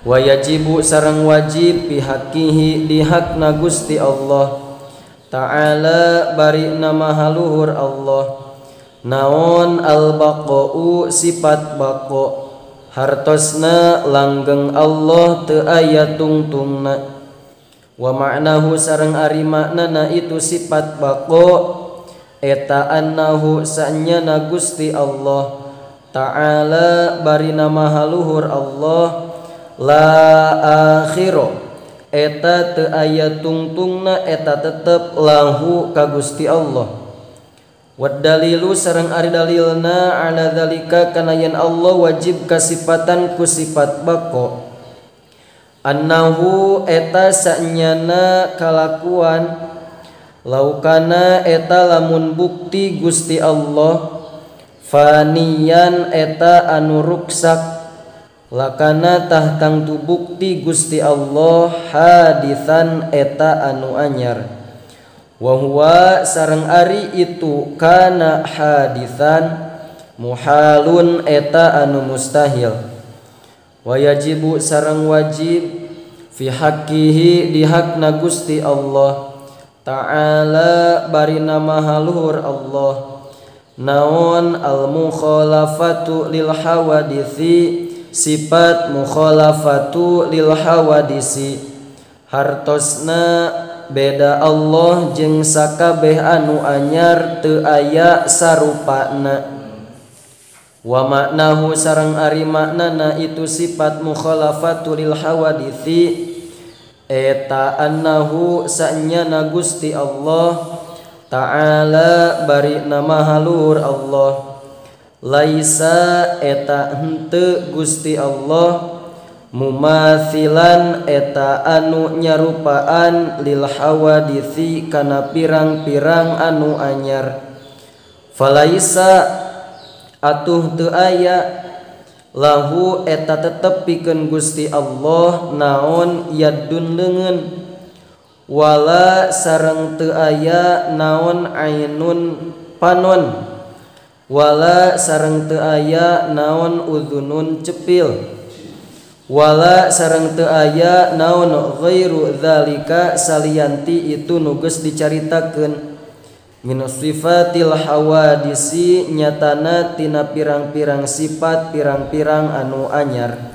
Wa yajibu sareng wajib pihakihi di hakna Gusti Allah Ta'ala bari nama haluhur Allah naon al-baqa'u sifat baqa hartosna langgeng Allah teu aya tungtungna. Wa ma'nahu sareng ari maknana itu sifat baqa eta annahu sanyana Gusti Allah Ta'ala bari nama haluhur Allah la akhiro eta teu aya tungtungna eta tetep lahu ka Gusti Allah. Wa dalilu sareng ari dalilna ala dzalika kana yen Allah wajib kasifatan ku sifat baqa annahu eta sanyana kalakuan laukana eta lamun bukti Gusti Allah faniyan eta anu ruksak lakana tah tangtu bukti Gusti Allah haditsan eta anu anyar. Wa huwa sareng ari itu kana haditsan muhalun eta anu mustahil. Wa yajibu sareng wajib fi haqqihi di hakna Gusti Allah Ta'ala bari nama haluhur Allah naon al mukhalafatu lil hawadisi sifat mukhalafatu lil hawadisi hartosna beda Allah jeung sakabeh anu anyar teu aya sarupana. Wa maknahu sareng ari maknana itu sifat mukhalafatu lil hawadisi eta annahu sanyana Gusti Allah Ta'ala bari nama haluhur Allah laisa eta henteu Gusti Allah mumathilan eta anu nyarupaan lil hawadisi kana pirang-pirang anu anyar. Falaisa atuh teu aya lahu eta tetep pikeun Gusti Allah naon yadun leungeun wala sareng teu aya naon ainun panon wala sareng teu aya naon udhunun cepil wala sareng teu aya naon ghairu dzalika salianti itu nu geus dicaritakeun min sifatil hawadisi nyatana tina pirang-pirang sifat pirang-pirang anu anyar.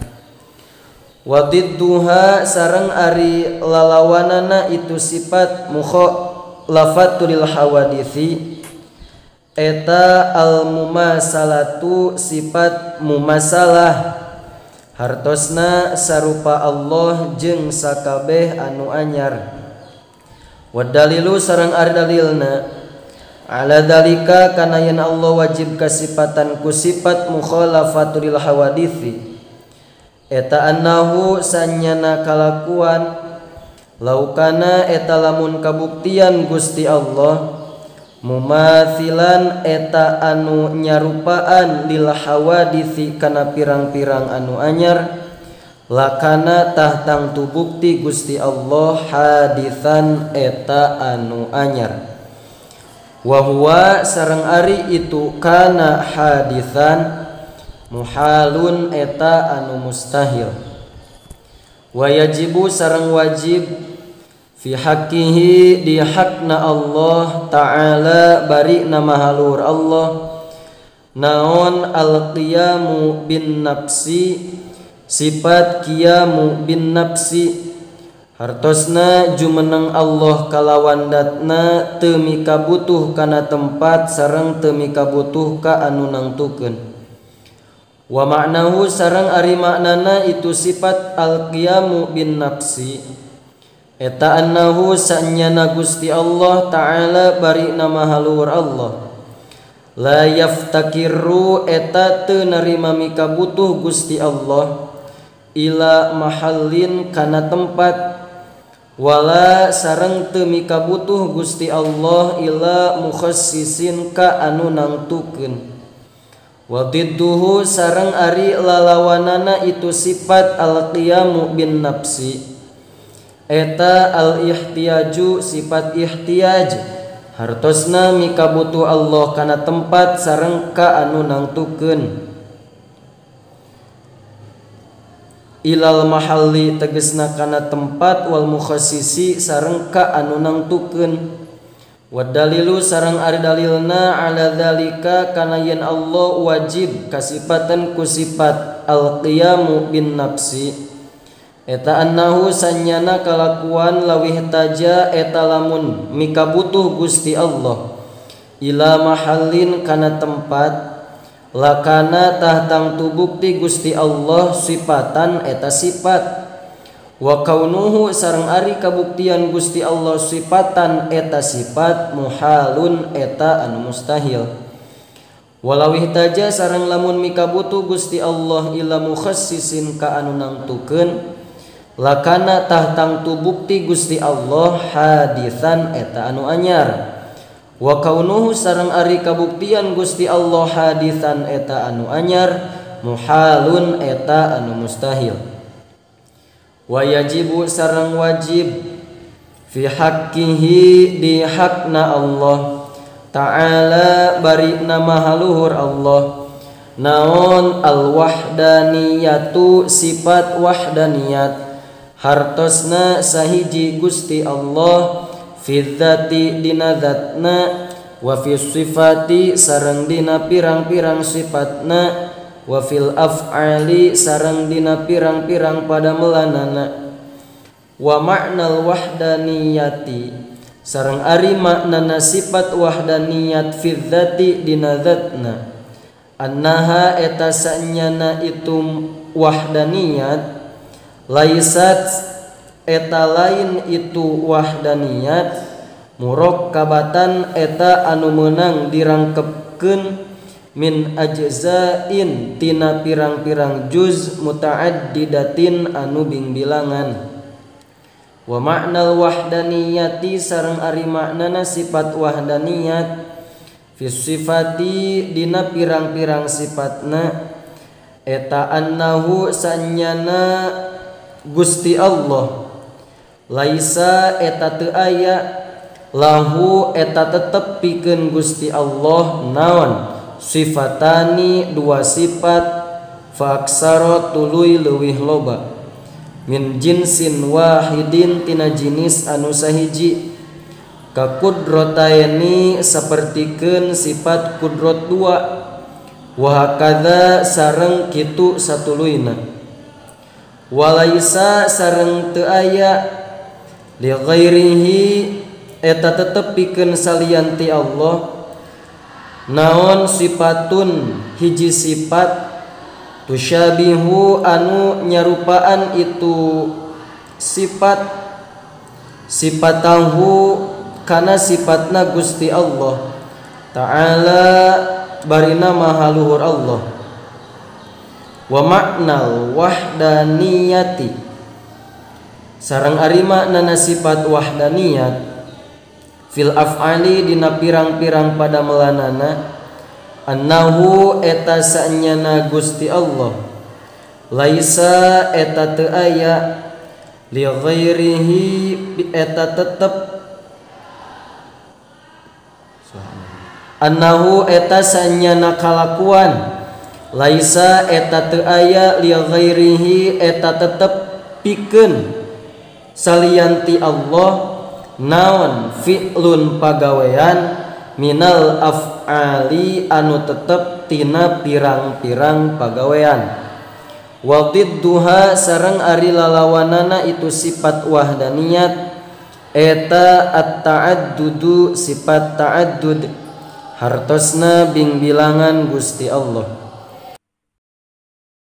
Wa didduha sareng ari lalawanana itu sifat mukhalafatul hawadisi eta al mumasalatu sifat mumasalah hartosna sarupa Allah jeung sakabeh anu anyar. Wa dalilu sareng ari dalilna ala dalika kana yen Allah wajib kasipatan ku sifat mukhalafatul hawadisi eta annahu sanyana kalakuan laukana eta lamun kabuktian Gusti Allah mumathilan eta anu nyarupaan lil hawadisi kana pirang-pirang anu anyar lakana tah tangtu bukti Gusti Allah haditsan eta anu anyar. Wa huwa sareng ari itu kana haditsan muhalun eta anu mustahil. Wa yajibu sareng wajib fi haqqihi di hakna Allah Ta'ala bari nama halur Allah naon al qiyamu bin nafsi sifat qiyamu bin nafsi hartosna jumeneng Allah kalawan datna teu mikabutuh kana tempat sareng teu mikabutuh ka anu nangtukeun. Wa ma'nahu sareng ari maknana itu sifat al-qiyamu bin nafsi eta annahu sanyana Gusti Allah Ta'ala bari nama haluhur Allah la yaftakiru eta teu narima mikabutuh Gusti Allah ila mahallin kana tempat wala sareng teu mikabutuh Gusti Allah ila mukhassisin ka anu nangtukeun. Wa didduhu sareng ari lalawanana itu sifat al-qiyamu bin nafsi eta al-ihtiyaju sifat ihtiyaj hartosna mikabutuh Allah kana tempat sareng ka anu nangtukeun. Ilal mahalli tegesna kana tempat wal mukhassisi sareng ka anu nangtukeun. Wa dalilu sareng ari dalilna ala dzalika kana yen Allah wajib kasipatan ku sifat al-qiyamu bin nafsi eta annahu sanyana kalakuan lawih taja eta lamun mikabutuh Gusti Allah ila mahallin kana tempat lakana tah tangtu bukti Gusti Allah sifatan eta sifat wa kaunuhu sareng ari kabuktian Gusti Allah sifatan eta sifat muhalun eta anu mustahil. Walau ihtaja sareng lamun mikabutuh Gusti Allah ila mukhassisin ka anu nangtukeun lakana tah tangtu bukti Gusti Allah hadisan eta anu anyar. Wa kaunuhu sareng ari kabuktian Gusti Allah hadisan eta anu anyar muhalun eta anu mustahil. Wa yajibu sareng wajib fi haqqihi di hakna Allah ta'ala bari nama haluhur Allah naon al wahdaniyatu sifat wahdaniyat hartosna sahiji Gusti Allah fi dzati dina zatna wa fi sifati sareng dina pirang-pirang sifatna wa fil af'ali sareng dina pirang-pirang padamelanana. Wa ma'nal wahdaniyati sareng ari maknana sifat wahdaniyat fi dzati dina zatna annaha eta sanyana itu wahdaniyat laisat eta lain itu wahdaniyat murakkabatan eta anu meunang dirangkepkeun min ajzain tina pirang-pirang juz mutaaddidatin anu bingbilangan. Wa ma'nal wahdaniyati sareng ari maknana sifat wahdaniyat fi sifati dina pirang-pirang sifatna eta annahu sanyana Gusti Allah laisa eta teu aya lahu eta tetep pikeun Gusti Allah naon sifatani dua sifat fa aksara tuluy leuwih loba min jinsin wahidin tina jinis anu sahiji ka kudrotaini sapertikeun sifat kudrot dua wa hakadza sareng kitu satuluyna. Walaisa sareng teu aya li ghairihi eta tetep pikeun salian ti Allah naon sifatun hiji sifat tusyabihu anu nyarupaan itu sifat sifatahu kana sifatna Gusti Allah ta'ala barina maha luhur Allah. Wa ma'nal wahdaniyati sareng ari maknana sifat wahdaniyat fil af'ali dina pirang-pirang padamelanana annahu eta sanyana Gusti Allah laisa eta teu aya li ghairihi eta tetep annahu eta sanyana kalakuan laisa eta teu aya li ghairihi eta tetep pikeun salian ti Allah naon fi'lun pagawean minal af'ali anu tetep tina pirang-pirang pagawean. Wa didduha sareng ari lalawanana itu sifat wahdaniyat eta at-ta'addudu sifat ta'addud hartosna bingbilangan Gusti Allah.